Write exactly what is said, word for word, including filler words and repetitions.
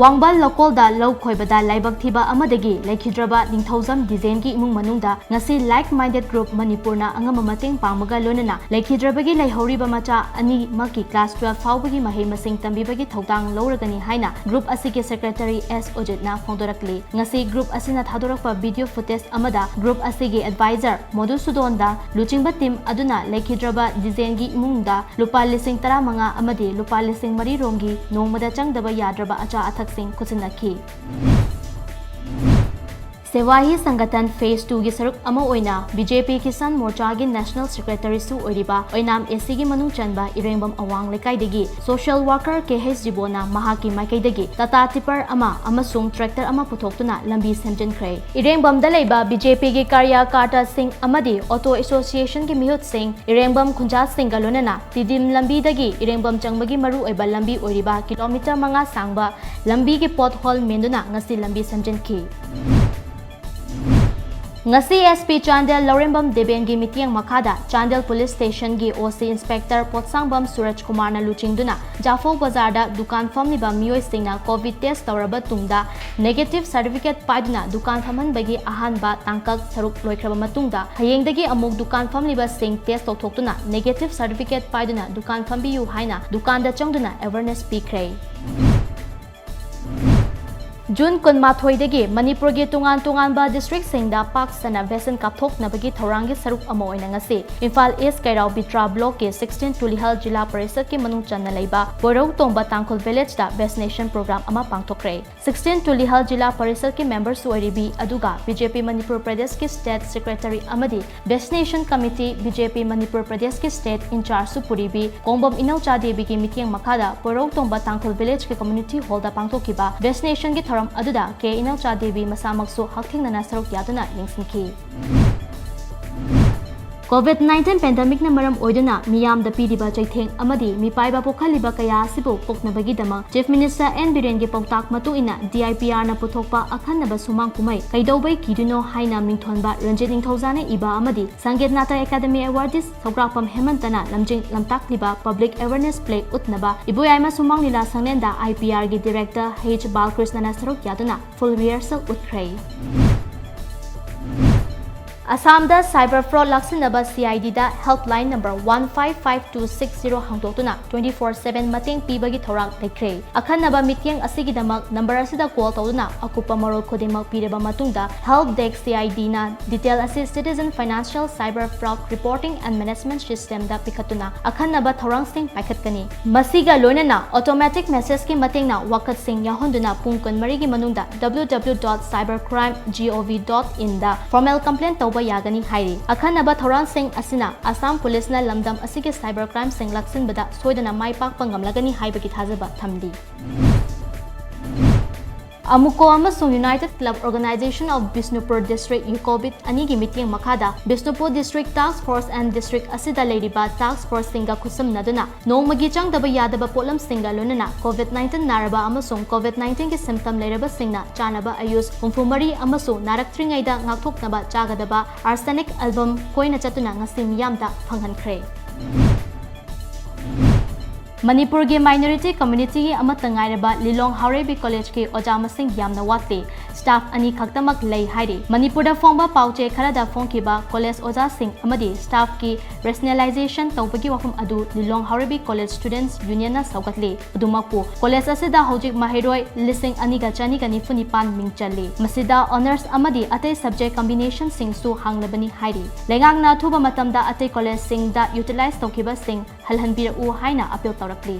ꯋꯥꯡꯕꯜ ꯂꯧꯀꯣꯜꯗ ꯂꯧ ꯈꯣꯏꯕꯗ ꯂꯥꯏꯕꯛ ꯊꯤꯕ ꯑꯃꯗꯒꯤ ꯂꯩꯈꯤꯗ꯭ꯔꯕ ꯅꯤꯡꯊꯧꯖꯝ ꯗꯤꯖꯦꯟꯒꯤ ꯏꯃꯨꯡ ꯃꯅꯨꯡꯗ ꯉꯁꯤ Like Minded Group ꯃꯅꯤꯄꯨꯔꯅ ꯑꯉꯝꯕ ꯃꯇꯦꯡ ꯄꯥꯡꯕꯒ ꯂꯣꯏꯅꯅ ꯂꯩꯈꯤꯗ꯭ꯔꯕꯒꯤ ꯂꯩꯍꯧꯔꯤꯕ ꯃꯆꯥ ꯑꯅꯤꯃꯛꯀꯤ class twelve ꯐꯥꯎꯕꯒꯤ ꯃꯍꯩ ꯃꯁꯤꯡ ꯇꯝꯕꯤꯕꯒꯤ ꯊꯧꯗꯥꯡ ꯂꯧꯔꯒꯅꯤ ꯍꯥꯏꯅ group ꯑꯁꯤꯒꯤ secretary S ꯎꯖꯤꯠꯅ ꯐꯣꯡꯗꯣꯔꯛꯂꯤ꯫ ꯉꯁꯤ group ꯑꯁꯤꯅ ꯊꯥꯗꯣꯔꯛꯄ video footage ꯑꯃꯗ group ꯑꯁꯤꯒꯤ advisor ꯃꯣꯗꯨꯁꯨꯗꯣꯟꯗ ꯂꯨꯆꯤꯡꯕ team ꯑꯗꯨꯅ ꯂꯩꯈꯤꯗ꯭ꯔꯕ ꯗꯤꯖꯦꯟꯒꯤ ꯏꯃꯨꯡꯗ ꯂꯨꯄꯥ ꯂꯤꯁꯤꯡ ꯇꯔꯥꯃꯉꯥ ꯑꯃꯗꯤ ꯂꯨꯄꯥ ꯂꯤꯁꯤꯡ ꯃꯔꯤ ꯔꯣꯝꯒꯤ ꯅꯣꯡꯃꯗ ꯆꯪꯗꯕ ꯌꯥꯗ꯭ꯔꯕ ꯑꯆꯥ ꯑꯊꯛꯁꯤꯡ ꯈꯨꯠꯁꯤꯟꯅꯈꯤ꯫ ꯁꯦꯋꯥꯍꯤ ꯁꯪꯒꯊꯟ phase two ꯒꯤ ꯁꯔꯨꯛ ꯑꯃ ꯑꯣꯏꯅ B J P Kisan ꯃꯣꯔꯆꯥꯒꯤ national secretary ꯁꯨ ꯑꯣꯏꯔꯤꯕ ꯑꯣꯏꯅꯥꯝ A C ꯒꯤ ꯃꯅꯨꯡ ꯆꯟꯕ ꯏꯔꯦꯡꯕꯝ ꯑꯋꯥꯡ ꯂꯩꯀꯥꯏꯗꯒꯤ social worker K H ꯖꯤꯕꯣꯅ ꯃꯍꯥꯛꯀꯤ ꯃꯥꯏꯀꯩꯗꯒꯤ Tata tipper ꯑꯃ ꯑꯃꯁꯨꯡ tractor ꯑꯃ ꯄꯨꯊꯣꯛꯇꯨꯅ ꯂꯝꯕꯤ ꯁꯦꯝꯖꯤꯟꯈ꯭ꯔꯦ꯫ ꯏꯔꯦꯡꯕꯝꯗ ꯂꯩꯕ B J P ꯒꯤ ꯀꯥꯔꯌꯥꯀꯥꯔꯇꯥꯁꯤꯡ ꯑꯃꯗꯤ auto association ꯒꯤ ꯃꯤꯍꯨꯠꯁꯤꯡ, ꯏꯔꯦꯡꯕꯝ ꯈꯨꯟꯖꯥꯁꯤꯡꯒ ꯂꯣꯏꯅꯅ ꯇꯤꯗꯤꯝ ꯂꯝꯕꯤꯗꯒꯤ ꯏꯔꯦꯡꯕꯝ ꯆꯪꯕꯒꯤ ꯃꯔꯨꯑꯣꯏꯕ ꯂꯝꯕꯤ ꯑꯣꯏꯔꯤꯕ kilometre ꯃꯉꯥ ꯁꯥꯡꯕ ꯂꯝꯕꯤꯒꯤ pothole ꯃꯦꯟꯗꯨꯅ ꯉꯁꯤ ꯂꯝꯕꯤ ꯁꯦꯝꯖꯤꯟꯈꯤ꯫ ꯉꯁꯤ S P ꯆꯥꯟꯗꯦꯜ ꯂꯧꯔꯦꯝꯕꯝ ꯗꯦꯕꯦꯟꯒꯤ ꯃꯤꯠꯌꯦꯡ ꯃꯈꯥꯗ ꯆꯥꯟꯗꯦꯜ police station ꯒꯤ O C inspector ꯄꯣꯠꯁꯥꯡꯕꯝ ꯁꯨꯔꯖ ꯀꯨꯃꯥꯔꯅ ꯂꯨꯆꯤꯡꯗꯨꯅ ꯖꯥꯐꯧ ꯕꯖꯥꯔꯗ ꯗꯨꯀꯥꯟ ꯐꯝꯂꯤꯕ ꯃꯤꯑꯣꯏꯁꯤꯡꯅ COVID test ꯇꯧꯔꯕ ꯇꯨꯡꯗ negative certificate ꯄꯥꯏꯗꯨꯅ ꯗꯨꯀꯥꯟ ꯐꯝꯍꯟꯕꯒꯤ ꯑꯍꯥꯟꯕ ꯇꯥꯡꯀꯛ ꯁꯔꯨꯛ ꯂꯣꯏꯈ꯭ꯔꯕ ꯃꯇꯨꯡꯗ ꯍꯌꯦꯡꯗꯒꯤ ꯑꯃꯨꯛ ꯗꯨꯀꯥꯟ ꯐꯝꯂꯤꯕꯁꯤꯡ test ꯇꯧꯊꯣꯛꯇꯨꯅ negative certificate ꯄꯥꯏꯗꯨꯅ ꯗꯨꯀꯥꯟ ꯐꯝꯕꯤꯌꯨ ꯍꯥꯏꯅ ꯗꯨꯀꯥꯟꯗ ꯆꯪꯗꯨꯅ awareness ꯄꯤꯈ꯭ꯔꯦ꯫ ꯖꯨꯟ ꯀꯨꯟꯃꯥꯊꯣꯏꯗꯒꯤ ꯃꯅꯤꯄꯨꯔꯒꯤ ꯇꯣꯉꯥꯟ ꯇꯣꯉꯥꯟꯕ district ꯁꯤꯡꯗ ꯄꯥꯛ ꯁꯟꯅ vaccine ꯀꯥꯞꯊꯣꯛꯅꯕꯒꯤ ꯊꯧꯔꯥꯡꯒꯤ ꯁꯔꯨꯛ ꯑꯃ ꯑꯣꯏꯅ ꯉꯁꯤ ꯏꯝꯐꯥꯜ East ꯀꯩꯔꯥꯎ ꯕꯤꯇ꯭ꯔꯥ block ꯀꯤ sixteen ꯇꯨꯂꯤꯍꯜ ꯖꯤꯂꯥ ꯄꯔꯤꯁꯠꯀꯤ ꯃꯅꯨꯡ ꯆꯟꯅ ꯂꯩꯕ ꯄꯣꯏꯔꯧ ꯇꯣꯡꯕ ꯇꯥꯡꯈꯨꯜ village ꯇ vaccination program ꯑꯃ ꯄꯥꯡꯊꯣꯛꯈ꯭ꯔꯦ꯫ Sixteen ꯇꯨꯂꯤꯍꯜ ꯖꯤꯂꯥ ꯄꯔꯤꯁꯠꯀꯤ members ꯁꯨ ꯑꯣꯏꯔꯤꯕꯤ ꯑꯗꯨꯒ B J P ꯃꯅꯤꯄꯨꯔ ꯄ꯭ꯔꯗꯦꯁꯀꯤ state secretary ꯑꯃꯗꯤ vaccination committee B J P Manipur ꯄ꯭ꯔꯗꯦꯁꯀꯤ state in charge ꯁꯨ ꯄꯨꯔꯤꯕꯤ ꯀꯣꯡꯕꯝ ꯏꯅꯧꯆꯥ ꯗꯦꯕꯤꯒꯤ ꯃꯤꯠꯌꯦꯡ ꯃꯈꯥꯗ ꯄꯣꯏꯔꯧ ꯇꯣꯡꯕ ꯇꯥꯡꯈꯨꯜ village ꯀꯤ community hall ꯗ ꯄꯥꯡꯊꯣꯛꯈꯤꯕ vaccination ꯒꯤ ꯊꯧꯔꯝ ꯑꯗꯨꯗ K ꯏꯅꯧꯆꯥ ꯗꯦꯕꯤ ꯃꯁꯥꯃꯛꯁꯨ ꯍꯛꯊꯦꯡꯅꯅ ꯁꯔꯨꯛ ꯌꯥꯗꯨꯅ ꯌꯦꯡꯁꯤꯟꯈꯤ꯫ COVID nineteen pandemic ꯅ ꯃꯔꯝ ꯑꯣꯏꯗꯨꯅ ꯃꯤꯌꯥꯝꯗ ꯄꯤꯔꯤꯕ ꯆꯩꯊꯦꯡ ꯑꯃꯗꯤ ꯃꯤꯄꯥꯏꯕ ꯄꯣꯛꯍꯜꯂꯤꯕ ꯀꯌꯥ ꯑꯁꯤꯕꯨ ꯀꯣꯛꯅꯕꯒꯤꯗꯃꯛ Chief Minister N ꯕꯤꯔꯦꯟꯒꯤ ꯄꯥꯎꯇꯥꯛ ꯃꯇꯨꯡ ꯏꯟꯅ D I P R ꯅ ꯄꯨꯊꯣꯛꯄ ꯑꯈꯟꯅꯕ ꯁꯨꯃꯥꯡ ꯀꯨꯝꯍꯩ ꯀꯩꯗꯧꯕꯩ ꯀꯤꯗꯨꯅꯣ ꯍꯥꯏꯅ ꯃꯤꯡꯊꯣꯟꯕ ꯔꯟꯖꯤꯠ ꯅꯤꯡꯊꯧꯖꯥꯅ ꯏꯕ ꯑꯃꯗꯤ ꯁꯪꯒꯤꯠ ꯅꯥꯇꯛ ꯑꯦꯀꯥꯗꯃꯤ ꯑꯦꯋꯥꯔꯗꯤꯁ ꯁꯧꯒ꯭ꯔꯥꯛꯄꯝ ꯍꯦꯃꯟꯇꯅ ꯂꯝꯖꯤꯡ ꯂꯝꯇꯥꯛꯂꯤꯕ public awareness play ꯎꯠꯅꯕ ꯏꯕꯣꯌꯥꯏꯃ ꯁꯨꯃꯥꯡ ꯂꯤꯂꯥ ꯁꯪꯂꯦꯟꯗ I P R ꯒꯤ director H ꯕꯥꯂꯀ꯭ꯔꯤꯁꯅꯅ ꯁꯔꯨꯛ ꯌꯥꯗꯨꯅ full rehearsal ꯎꯠꯈ꯭ꯔꯦ꯫ ꯑꯁꯥꯝꯗ cyber fraud ꯂꯥꯛꯁꯤꯟꯅꯕ C I D the helpline number one five five two six zero ꯍꯥꯡꯗꯣꯛꯇꯨꯅ twenty four seven ꯃꯇꯦꯡ ꯄꯤꯕꯒꯤ ꯊꯧꯔꯥꯡ ꯂꯩꯈ꯭ꯔꯦ꯫ ꯑꯈꯟꯅꯕ ꯃꯤꯠꯌꯦꯡ ꯑꯁꯤꯒꯤꯗꯃꯛ number ꯑꯁꯤꯗ call ꯇꯧꯗꯨꯅ ꯑꯀꯨꯞꯄ ꯃꯔꯣꯜ ꯈꯨꯗꯤꯡꯃꯛ ꯄꯤꯔꯕ ꯃꯇꯨꯡꯗ help desk C I D ꯅ detail ꯑꯁꯤ Citizen Financial Cyber Fraud Reporting and Management System ꯗ ꯄꯤꯈꯠꯇꯨꯅ ꯑꯈꯟꯅꯕ ꯊꯧꯔꯥꯡꯁꯤꯡ ꯄꯥꯏꯈꯠꯀꯅꯤ꯫ ꯃꯁꯤꯒ ꯂꯣꯏꯅꯅ automatic message ꯀꯤ ꯃꯇꯦꯡꯅ ꯋꯥꯀꯠꯁꯤꯡ ꯌꯥꯎꯍꯟꯗꯨꯅ ꯄꯨꯡ ꯀꯨꯟꯃꯔꯤꯒꯤ ꯃꯅꯨꯡꯗ W W W dot cybercrime dot gov dot in the formal complaint ꯇꯧꯕ ꯌꯥꯒꯅꯤ ꯍꯥꯏꯔꯤ꯫ ꯑꯈꯟꯅꯕ ꯊꯧꯔꯥꯡꯁꯤꯡ ꯑꯁꯤꯅ ꯑꯁꯥꯝ ꯄꯨꯂꯤꯁꯅ ꯂꯝꯗꯝ ꯑꯁꯤꯒꯤ cyber crimeꯁꯤꯡ ꯂꯥꯛꯁꯤꯟꯕꯗ ꯁꯣꯏꯗꯅ ꯃꯥꯏ ꯄꯥꯛꯄ ꯉꯝꯂꯒꯅꯤ ꯍꯥꯏꯕꯒꯤ ꯊꯥꯖꯕ ꯊꯝꯂꯤ꯫ ꯑꯃꯨꯀꯣ ꯑꯃꯁꯨꯡ United Club Organization of Bishnupur District, ꯌꯨꯀꯣꯕꯤꯠ ꯑꯅꯤꯒꯤ ꯃꯤꯠꯌꯦꯡ ꯃꯈꯥꯗ Bishnupur District Task Force and District ꯑꯁꯤꯗ ꯂꯩꯔꯤꯕ task force ꯁꯤꯡꯒ ꯈꯨꯠꯁꯝꯅꯗꯨꯅ ꯅꯣꯡꯃꯒꯤ ꯆꯪꯗꯕ ꯌꯥꯗꯕ ꯄꯣꯠꯂꯝꯁꯤꯡꯒ ꯂꯣꯏꯅꯅ COVID nineteen ꯅꯥꯔꯕ ꯑꯃꯁꯨꯡ COVID nineteen ꯒꯤ symptom ꯂꯩꯔꯕꯁꯤꯡꯅ ꯆꯥꯅꯕ ꯑꯌꯨꯁ ꯍꯨꯝꯐꯨ ꯃꯔꯤ ꯑꯃꯁꯨꯡ ꯅꯥꯔꯛꯇ꯭ꯔꯤꯉꯩꯗ ꯉꯥꯛꯊꯣꯛꯅꯕ ꯆꯥꯒꯗꯕ arsenic album ꯀꯣꯏꯅ ꯆꯠꯇꯨꯅ ꯉꯁꯤ ꯃꯤꯌꯥꯝꯗ ꯐꯪꯍꯟꯈ꯭ꯔꯦ꯫ ꯃꯅꯤꯄꯨꯔꯒꯤ minority community ꯒꯤ ꯑꯃꯠꯇ ꯉꯥꯏꯔꯕ ꯂꯤꯂꯣꯡ ꯍꯥꯎꯔꯩꯕꯤ college ꯀꯤ ꯑꯣꯖꯥ ꯃꯁꯤꯡ ꯌꯥꯝꯅ ꯋꯥꯠꯂꯤ꯫ Staff ꯑꯅꯤ ꯈꯛꯇꯃꯛ ꯂꯩ ꯍꯥꯏꯔꯤ꯫ ꯃꯅꯤꯄꯨꯔꯗ ꯐꯣꯡꯕ ꯄꯥꯎꯆꯦ ꯈꯔꯗ ꯐꯣꯡꯈꯤꯕ college ꯑꯣꯖꯥꯁꯤꯡ ꯑꯃꯗꯤ staff ꯀꯤ rationalization ꯇꯧꯕꯒꯤ ꯋꯥꯐꯝ ꯑꯗꯨ ꯂꯤꯂꯣꯡ ꯍꯥꯎꯔꯩꯕꯤ college students union ꯅ ꯁꯧꯒꯠꯂꯤ꯫ ꯑꯗꯨꯃꯛꯄꯨ, college ꯑꯁꯤꯗ ꯍꯧꯖꯤꯛ ꯃꯍꯩꯔꯣꯏ ꯂꯤꯁꯤꯡ ꯑꯅꯤꯒ ꯆꯅꯤꯒ ꯅꯤꯐꯨ ꯅꯤꯄꯥꯟ ꯃꯤꯡ ꯆꯜꯂꯤ꯫ ꯃꯁꯤꯗ honours ꯑꯃꯗꯤ ꯑꯇꯩ subject combination ꯁꯤꯡꯁꯨ ꯍꯥꯡꯂꯕꯅꯤ ꯍꯥꯏꯔꯤ꯫ ꯂꯩꯉꯥꯛꯅ ꯑꯊꯨꯕ ꯃꯇꯝꯗ ꯑꯇꯩ college ꯁꯤꯡꯗ utilize ꯇꯧꯈꯤꯕꯁꯤꯡ ꯍꯜꯍꯟꯕꯤꯔꯛꯎ ꯍꯥꯏꯅ appeal ꯇꯧꯔꯛꯂꯤ꯫